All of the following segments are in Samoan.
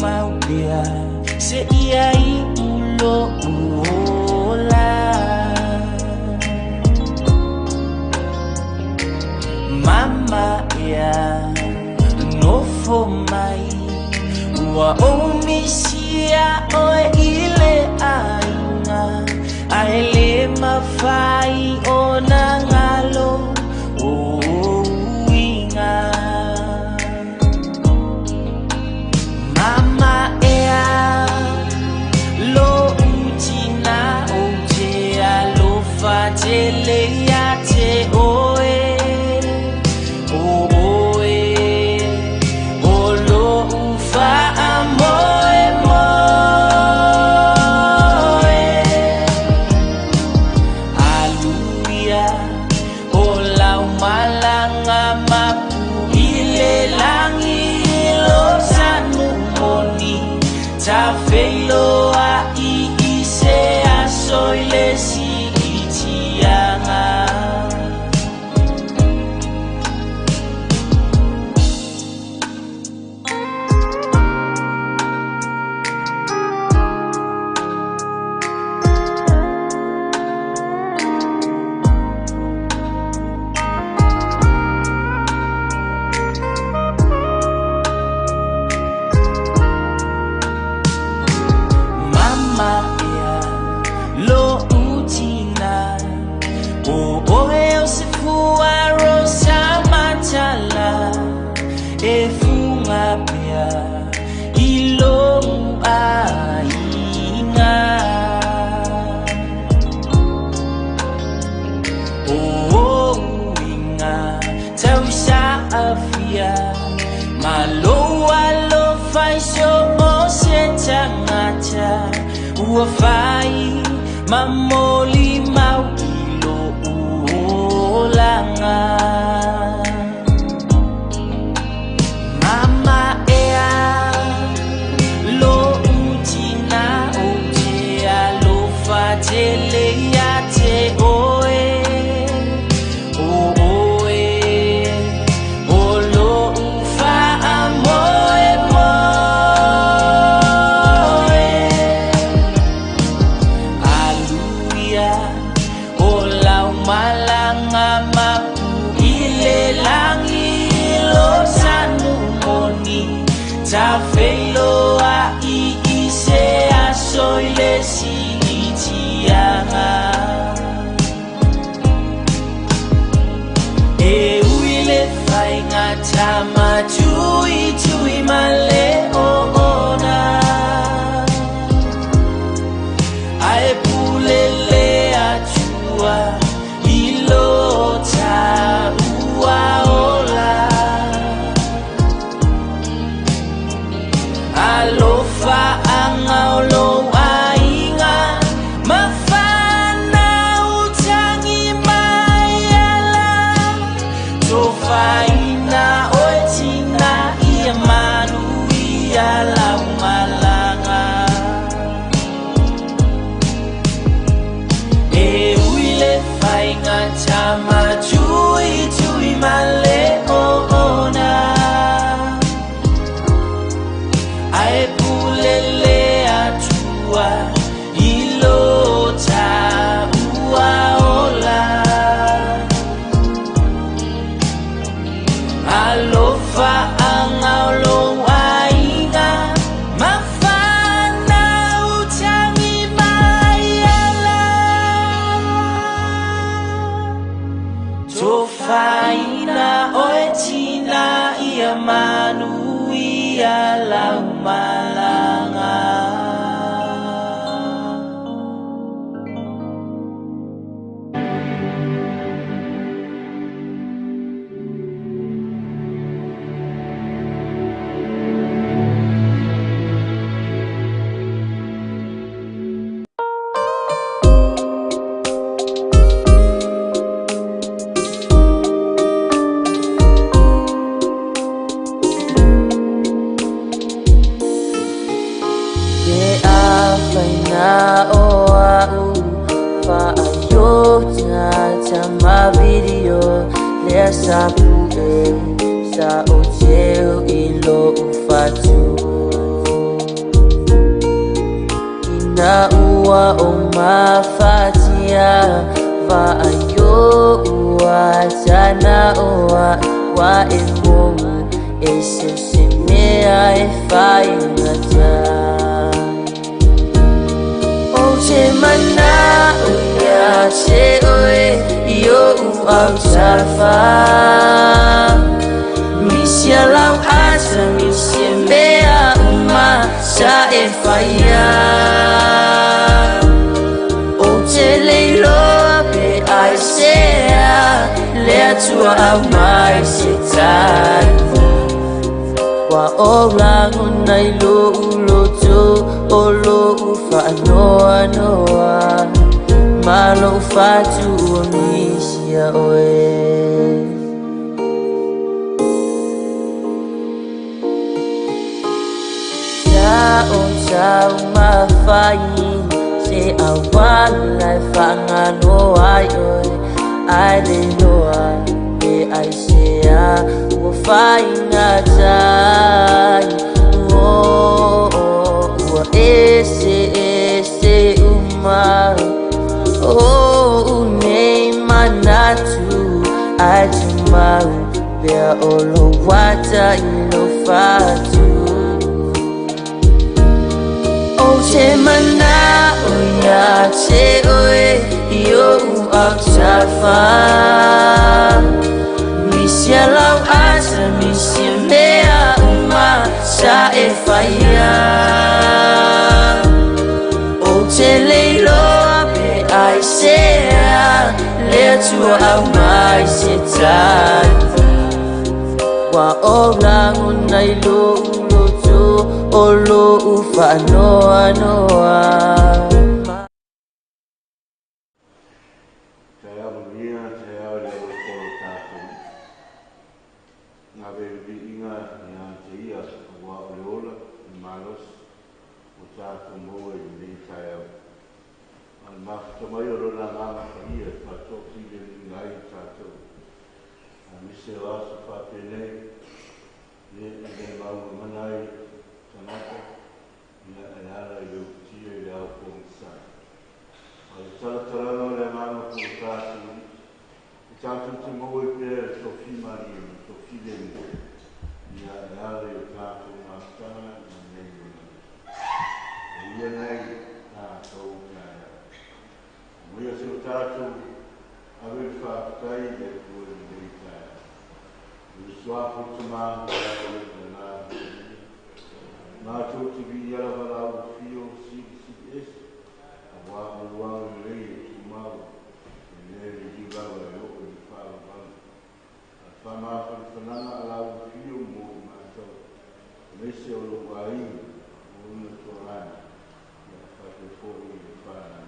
mau pea se ia i ulo uola. Mama ea nofo mai ua o misia oe i le aiga ae lē mafai ona galo o uiga. Mama ea lo'u tinā ou te alofa tele iā te oe o oe o lo'u fa'amoemoe. Aluia o lau malaga mapu i le lagi lo sanu moni tafeiloa'i i se aso i le si'itiaga. Mama ea lo'u tinā o oe o se fua rosa matala e fuga pea i lou aiga. O uiga tausaafia ma lou alofa i so o se tagata ua fai ma molimau i lo'u olaga. Mama ea lo'u tinā ou te alofa tele iā te oe o oe o lo'u fa'amoemoe. Aluia o lau malaga mapu i le lagi lo sanu moni tafeiloa'i i se aso i le si'itiaga. E ui le faiga tamatuitui ma le oona ae pule le Atua i lo ta'ua ola. Alofa aga o lou aiga ma fanau tagi mai ala tofaina oe tinā ia manuia lau malaga. E ui le faiga tamatuitui ma le oona ae pule le Atua i lo ta'ua ola. Alofa aga o lou aiga ma fanau tagi mai ala tofaina oe tinā ia manuia lau malaga. Ke afaina o a'u fa'aiota ma video lea sa pu'e sa ou teu i lo'u fatu. Ua o mafatia Vaayo ua tana oa Wa e mou E se se mea e whaingata O te mana o ia te oe I o u au tafa Misia lau asa misia mea uma Sa e whaia O te leiloa pe ai sea Lea tua au mai se tali Wa o lago nai lo uloto O lo u whaanoa noa Ma lo whatu ua misia oe. Sa o tau mawhai Se awala e whangalo ai oe Ai le loa pe ai sea Ua whaingatai Oh, ua ese ese uma Oh, unei manatu Ai te mau Pea o lo wata i lo whatu O te mana o ia te oe I o u au tafa Misia lau asa misia mea uma Sa e whaia O te leiloa pe ai sea Lea tua au mai se tali Wa o lago nai lo uloto O lo u whaanoa noa. Taeao manuia, taeao i le alofa o lo tatou Ngā vereviiga ia te ia aua o le ola, le malosi o tatou maua i lenei taeao. A o le mafuta mai o Lona Agaga Paia e faatoafilemu ai i tatou. Aemaise o aso faapenei, ia e le maumamana ai tagata, ia e ala i le uputia i le ao pogisa. A o le talatalaga o le Agaga po o tatou, e tatou te maua ai pea le tofimalie ma le tofilemu, ia e ala i o tatou mafutaga ma nei olaga. E ia nei tatou taeao. Amoia se o tatou ave le faafetai i le Atua i lenei taeao. I le suafa o le Tama ma le Alo ma le Agaga Paia, matou te viia lava lau afio silisili ese, aua o lou agalelei e tumau, e le liliu lava e oo i le faavavau. A le faamafanafanaga a lau afio mo i matou, aemaise o lou aiga, o ona tualani, ia faapea foi i le fanau.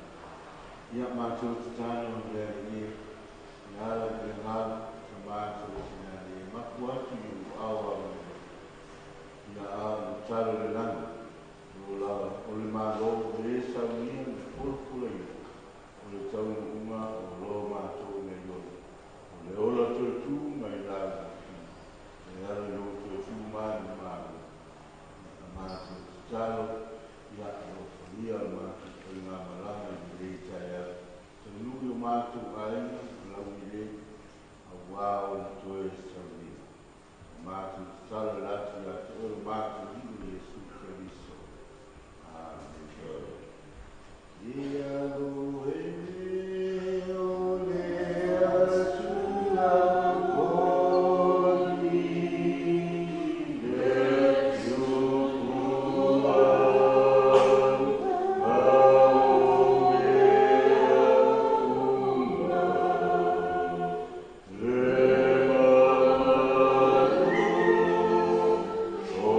Ia matou tatalo le Alii e, e ala i le agaga Tama tou tina e mapu atu i ou ao agalelei. Ia a o le tala o le lagi, o lo la o le Malo le saunia ma pulapulaina o le taunuuga o lo matou nei ola, o le ola toe tu mai lau afio, e ala i lou toe tu mai le Malo. Ia a matou tatalo, ia alofagia le matou faigamalaga i lenei taeao, taunuu i o matou aiga ma lauilei, aua ona toe saunia. A matou tatalo e latu ia te oe lo matou Alii o Iesu Keriso. Amene. Ia loe o le Atua koni le tupu au mea uma. Le mamatu o